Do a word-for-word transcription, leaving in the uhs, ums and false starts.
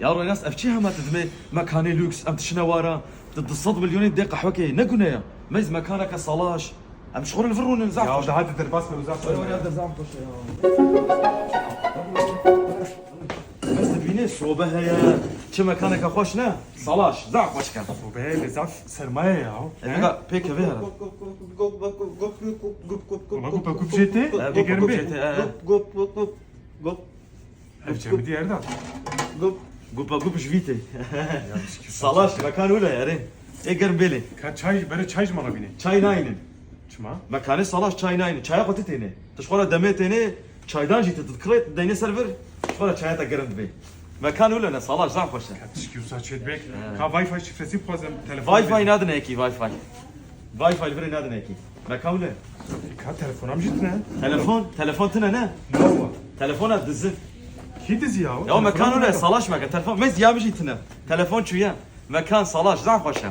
Ya Rênas, ev çi hema tu dimê mekanê lûks, em dişine wara, tu du sed milyonê dê qehwekê, ne gune ya. Meyz mekaneke salaş. Em ji xwe re li vir rûnin, zaf Ya xweş. Daha de derbas me, zaf Were, were, de zaf xweş e ya. Bes dibînê sobe heye, çi mekaneke xweş ne? Salaş, zaf xweş ke. Sobe heye, zaf sermaye ya. E, pêka, pêkevê here. Wala gupa gup jê tê, E, ê germ bê. Jê tê, e, e. Gup, gup, gup, gup, gup. Ev çemidî Erdal. Gup. Gupa gup ji vî tê. Salaş, mekan wile erê. Ê germ bêlê. Ka çay, bere çay ji mala bîne. Çay naynin. Çima? Mekanê salaş çay naynin. Çaya xwe ti têne. Tu ji xwe re demê têne, çaydan jî tu dikirê, tu deyne ser vir, ji xwe re çaya te germ dibe. Mekan wile ne, salaş zaf xweş e. Ka tişkî wisa çêt bek. He. Ka Wi-Fi şifresi bixwazim telefon. Wi-Fi nadine yekî Wi-Fi. Wi-Fi li virê nadine yekî. Mekan wile. Ka telefonam jî tine. Telefon, telefon tine ne? Ne wa? Telefona dizin. Kî dizî ya? Ya mekan wile, salaş meke. Telefon, mez ya min jî tine. Telefon çûye. Mekan salaş, zaf xweş e.